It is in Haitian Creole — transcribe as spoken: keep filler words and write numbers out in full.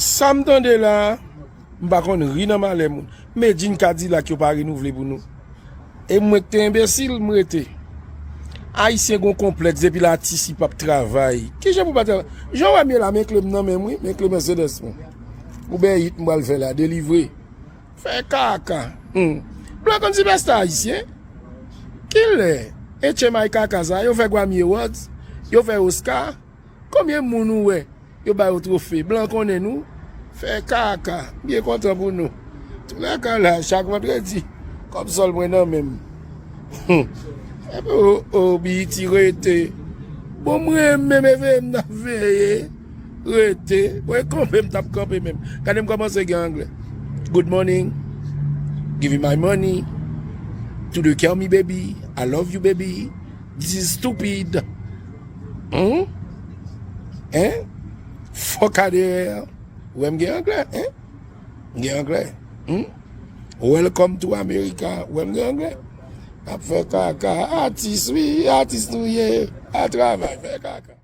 Sa m tande la, m pa konn ri nan malè moun. Medjin Kadilak yo pa renouvle pou nou. E mwen k te enbesil, m rete. Ayisyen gon konplèks depi l atis li p ap travay. Kijan pou pa travay? Jan w wè m ye la, men kle m nan men m wi, men kle Mercedes mwen. Uber Eats m pral fè la, delivre. Fè kaka. Hmm. Blan konn sipèsta ayisyen. Kilè? H M I kaka sa, yo fè Grammy Awards, yo fè Oscar. Konbyen moun ou wè yo ba yo twofe? Blan konnen nou. Fè kaka. M byen kontan pou nou. Toulèka la, chak vandredi, kòb sòl mwen nan men m. Hmm. Epi o, o, B E T rete. Bon, mwen menm e veye m t ap veye. Rete. Mwen kanpe m t ap kanpe menm. Gade m kòmanse gen anglè. Good morning. Give me my money. To the kill me, baby. I love you, baby. This is stupid. Hmm? Hein? Fuck out of here. Ou wè m gen anglè, hein? M gen anglè. Hmm? Welcome to America. Ou wè m gen anglè? Ap fè kaka. Atis, wi, atis nou ye. A travay, fè kaka.